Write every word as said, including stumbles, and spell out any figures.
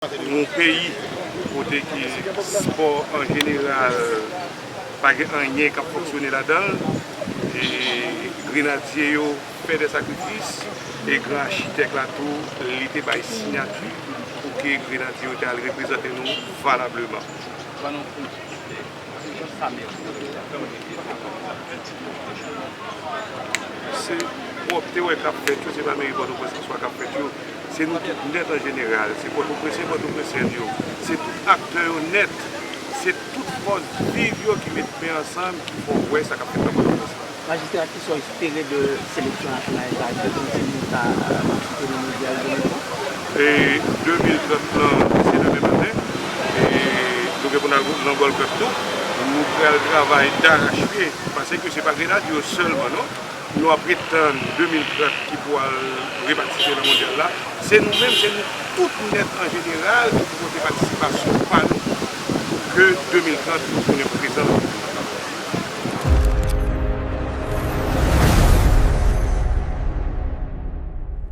Yon peyi kote ki spò an jeneral pa gen anyen k ap fonksyone ladan l, e grenadye yo fè de sakrifis, e gran achitèk la tou, li te bay siyati pou ke grenadye yo te al reprezante nou valableman. Se pwòpte wè k ap fèt yo, se pa meri Pòtoprens an swa k ap fèt yo. Se nou tout nèt an jeneral, se Pòtoprensyen, Pòtoprensyen yo, se tout aktè yo nèt, se tout fòs viv yo ki met men ansanm, ki fè w wè sa k ap fèt nan Pòtoprens lan. Majistra, kisa w espere de seleksyon nasyonal sa a ki pou se nou ka patisipe nan Mondyal de mil trant? E de mil trant lan, se demen maten. E nou gen pou n al nan Gold Cup tou. Nou pral travay darachpye, paske se pa grenadye yo sèlman, non. Nou ap ret tann de mil trant ki pou al repatisipe nan Mondyal la. Se nou menm, se nou tout nèt an jeneral ki pou pote patisipasyon pa nou pou ke de mil trant nou tounen prezan.